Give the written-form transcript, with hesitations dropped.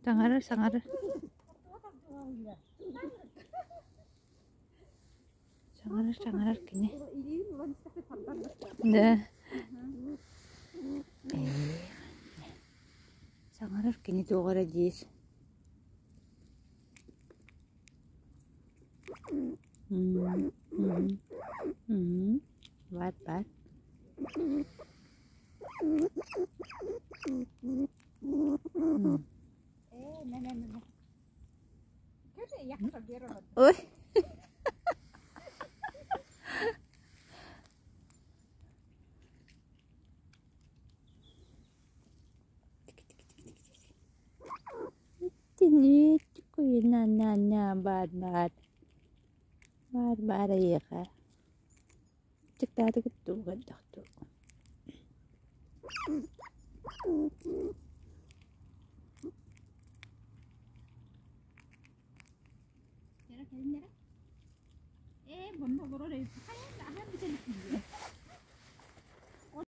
Саҥарар, саҥарар. Саҥарар, саҥарар кини. Да. Саҥарар кини туох эрэ диир. Баар, баар. Ой. На-на-на, баар, баар. Баар, баар эйиэхэ. Дьыктаатыгыт дуу, хайдах дуу.